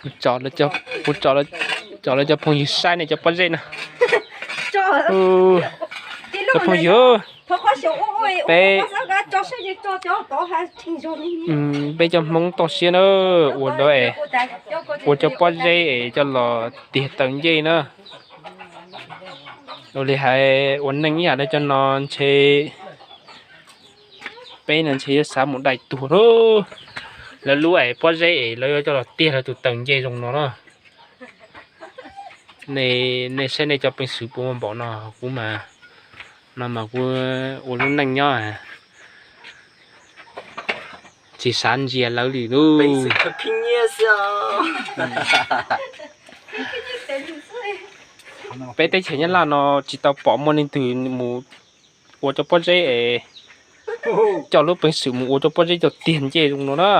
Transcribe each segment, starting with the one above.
Kuv tso, kuv tso lawv cov phooj ywg saib nej cov pob zeb no. Cov phooj ywg, peb, peb cov Hmoob toj siab na, ua lawv, ua cov pob zeb es coj los tiag taws ncej na. Ua li hais ua neej ib yam li cov no ntshe peb no ntshe yuav xav mus dai tuag lauj. Lawv lub es pob zeb es lawv yuav coj los tiag lawv tus taws ncej zoo no na. Nej saib nej cov peev xwm puas muaj npaum no, kuv mas, no mas kuv ua lub neej nyob tsis xav ntsia lawv li lauj. Peb teb chaws Nyab Laj no tsis tau pom muaj leej twg mus ua cov pob zeb es coj lub peev xwm mus ua cov pob zeb coj tiag ncej zoo no na.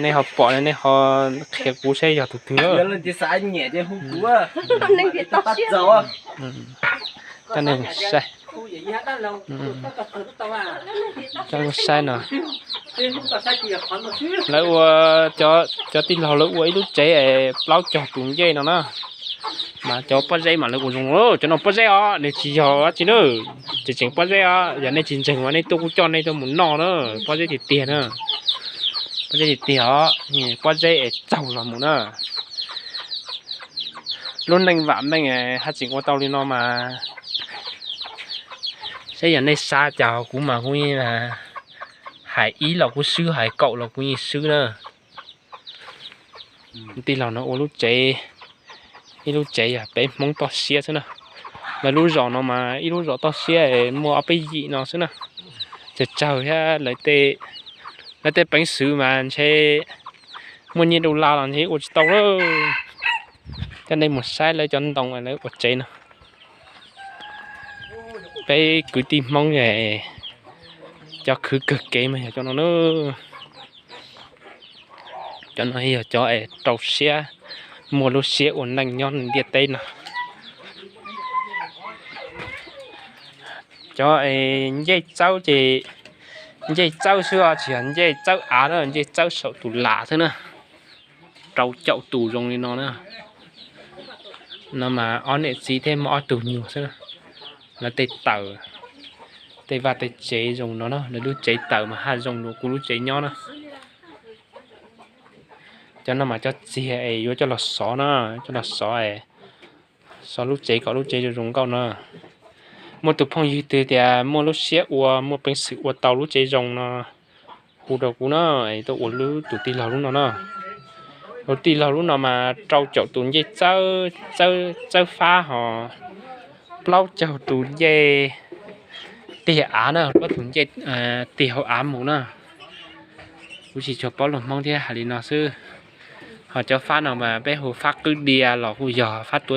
Nej ho pom nej ho qhia kuv saib yog tus twg. Saib no, lawv ua, cov tij laug lawv ua ib lub tsev es plaub caug tus ncej no na. Mas cov pob zeb mas lawv ua zoo, cov no pob zeb os, nws tsis yog dab tsi na. Tseem tseem pob zeb os, yog nej tsis ntseeg mas nej tuaj kuv coj nej tuaj mus noj na. Pob zeb tiag tiag na, pob zeb tiag tiag os, pob zeb es txaug los mus na. Lub neej vam meej haj tseem ua tau li no mas, saib yog nej xav cas kuv mas kuv yeej hais ib los kuv swb, hais kaum los kuv yeej swb na. Tij laug no ua lub tsev, ib lub tsev yog peb Hmoob toj siab xwb na. Lawv lub zos no mas ib lub zos toj siab muaj ob peb yim no xwb na. Tsawg tsawg thiab, lawv tej peev xwm mas ntshe muaj nyiaj du las los ntshe ua tsis tau lawm. Coj nej mus saib lawv cov ntoo lawv ua tsev no. Peb kwv tij Hmoob cov khwv kawg kev mas yog cov no na. Cov no yog cov es rau siab, muaj lub siab ua neej nyob ntiaj teb no. Cov es ncej txawb ces ncej txawb xwb os, tsis yog ncej txawb av na, ncej txawb saum tus lam xwb na. Rau caum tus zoo li no na. No mas ob niam txiv thiab muaj ob tug nyuag xwb. Lawv tej taws, tej vaj tej tsev zoo no na, lawv lub tsev taws mas haj zoo dua kuv lub tsev nyob na. Cov no mas cov txiag es yuav coj los xov na, coj los xov, xov lub tsev kom lub tsev zoo zoo nkauj na. Muaj tus phooj ywg twg tias muaj lub siab ua, muaj peev xwm ua tau lub tsev zoo no, hu rau kuv na, es tuaj ua lub tus tij laug lub no na. Tus tij laug lub no mas rau caum tus ncej txawb fab hos plaub caug tus ncej tiag av na, plaub tus ncej tiag hauv av mus na. Kuv tsis tshua paub lus Hmoob thiab hais li no xwb. Ho cov fab no mas peb hu fab qwb dia los kuj yog fab tuav